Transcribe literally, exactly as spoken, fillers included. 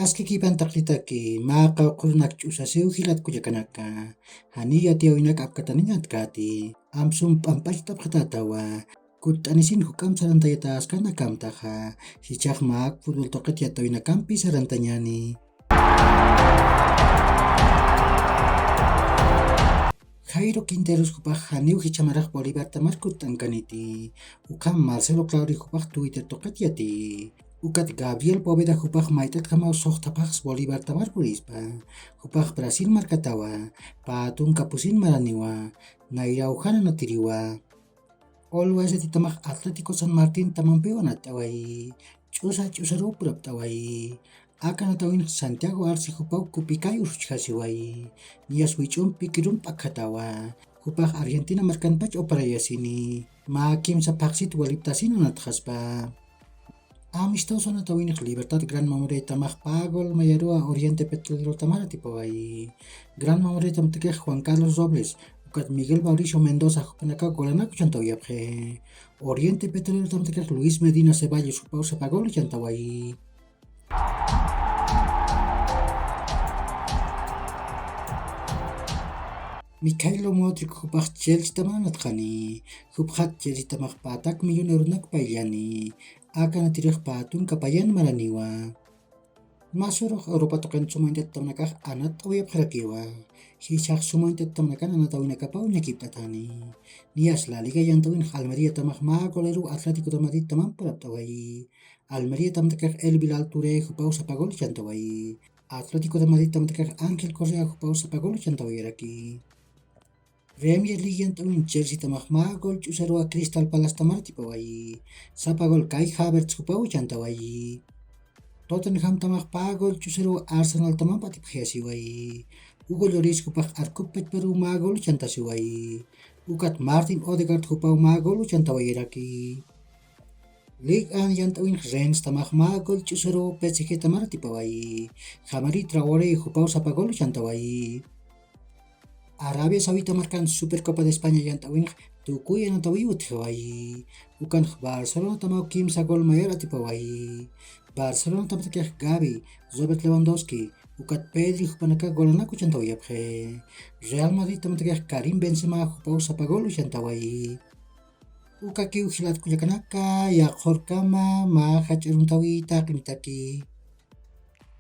Aski kipantaqlitaki mä qawqhurunak ch'usasiw jilat kullakanaka, janiy yatiyäwinak apkataniñ atkäti. Amsum p'amp'acht'apxatätawa. Kutt'anisin juk'amp sarantayatäskan akamtaxa, jichhax mä futbol tuqit yatiyäwinakampi sarantañäni. Jairo Quinteros jupax janiw jichha marax Bolivartamar kutt'ankaniti. Ukham Marcelo Claure jupax Twitter tuqit yati. Ukat Gabriel Poveda jupax mayt'atjamaw suxtaphax Bolivartamar purispa. Jupax Brasil markatawa. Pä tunka pusin maraniwa. Nayraw jan anatiriwa. Always yatitamax Atlético San Martín tamampiw anatt'awayi. Ch'usa ch'usaruw purapt'awayi. Aka anatawinx Santiago Arce jupaw Copicay usuchjasiwayi. Niyas wich'ump pikirump akjatawa. Jupax Argentina markanpach uparayasini. Mä kimsa phaxsit waliptasin anatxaspa. Amistoso anatawinx Libertad Gran Memoriatamax pä gol mayaruwa Oriente Petrolerotamar atipawayi. Gran Memoriatamtakix Juan Carlos Robles, ukat Miguel Mauricio Mendoza jupanaka golanak uchantawayapxi. Oriente Petrolerotamtakix Luis Medina Ceballos jupaw sapa gol uchantawayi. Mikhailo Modric jupax Chelseatamar anatxani. Jupxat Chelseatamax pätak millonaronak payllani. Aka anatirix pä tunka payan maraniwa. Mä surux Europa tuqin suma int'attamanakax anatt'awayapxarakiwa. Jichhax suma int'attamanakan anatawinakapaw ñakipt'atani. Niyas La Liga yant'awinx Almeriatamax mä goleruw Atlético de Madridtamamp purapt'awayi. Almeriatamtakix El Bilal Touré jupaw sapa gol chantawayi. Atlético de Madridtamtakix Ángel Correa jupaw sapa gol chantawayaraki. Premier League yant'awin Chelseatamax mä gol ch'usaruwa Crystal Palacetamar atipawayi. Sapa gol Kai Havertz jupaw chantawayi. Tottenhamtamax pä gol ch'usaruwa Arsenaltamamp atipxayasiwayi. Hugo Lloris jupax arkup pachparuw mä gol chantasiwayi. Ukat Martin Odegaard jupaw mä gol chantawayaraki. Ligue uno yant'awinx Rennes tamax mä gol ch'usaruw P S G tamar atipawayi. Jean-Mari Traoré jupaw sapa gol chantawayi. Arabia Saudita markan Supercopa de España yant'awinx tukuy anatawiw utjawayi. Ukanx Barcelona tamaw kimsa gol mayar atipawayi. Barcelona tamtakix Gavi, Robert Lewandowski, ukat Pedri jupanaka golanak uchantawayapxi. Real Madrid tamtakix Karim Benzema jupaw sapa gol uchantawayi. Ukakiw jilat kullakanaka, yaqhurkama mä jach'a aruntawi taqinitaki.